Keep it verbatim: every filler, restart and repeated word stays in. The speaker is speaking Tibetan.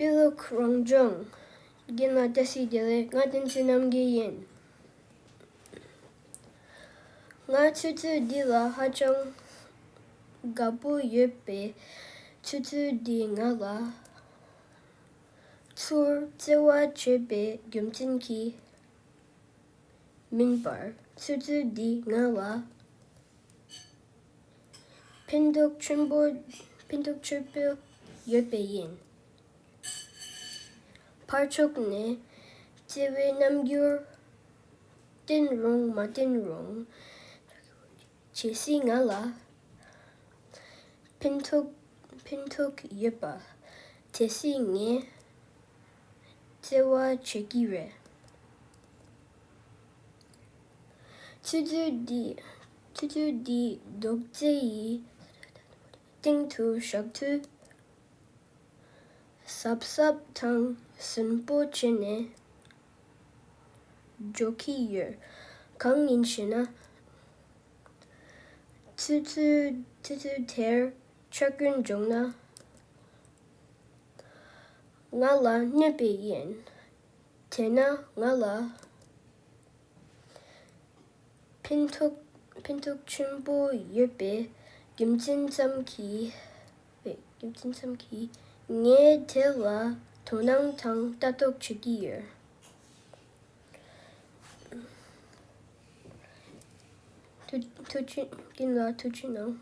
པི་ལུག་རང་སྦྱོང་། རྒན་ལགས་བཀྲ་ཤིས་བདེ་ལེགས། ང་བསྟན་འཛིན་རྣམ་རྒྱལ་ཡིན། ང་ཆུ་ཚོད་འདི་ལ་ཧ་ཅང་དགའ་པོ་ཡོད་པས། ཆུ་ཚོད་འདི་ང་ལ་ཚུར་བརྩེ་བ་བྱེད་པའི་རྒྱུ་མཚན་གྱིས་མིན་པར། ཆུ་ཚོད་འདི་ང་ལ་ཕན་ཐོགས་ཆེན་པོ་ཕན་ཐོགས་ཆེན་པོ་ཡོད་པས་ཡིན། ཕར་ཕྱོགས་ནས་བརྩེ་བའི་རྣམ་འགྱུར་བསྟན་རུང་མ་བསྟན་རུང་། གལ་སྲིད་ང་ལ་ཕན་ཐོགས་ཕན་ཐོགས་ཡོད་པ་དེ་སྲིད་ངས་བརྩེ་བ་བྱེད་ཀྱི་རེད། ཆུ་ཚོད་འདི་ཆུ་ཚོད་འདི་རྡོག་རྫིས་ཡི་སྟེང་དུ་བཞག་དུས། གཟབ་གཟབ་དང་ཟིན་པོ་བྱས་ནས་འཇོག་གི་ཡོད། གང་ཡིན་ཞེ་ན། ཆུ་ཚོད་ཆུ་ཚོད་དེར་ཆག་སྐྱོན་བྱུང་ན། ང་ལ་གནོད་པ་ཡིན། དེས་ན་ང་ལ་ཕན་ཐོགས་ཕན་ཐོགས་ཆེན་པོ་ཡོད་པའི་རྒྱུ་མཚན་ཙམ་གྱིས། རྒྱུ་མཚན་ཙམ་གྱིས་ངས་དེ་ལ་དོ་སྣང་དང་ལྟ་རྟོག་བྱེད་ཀྱི་ཡོད། ཐུགས་ཐུགས་རྗེ་རྒན་ལགས་ཐུགས་རྗེ་གནང་།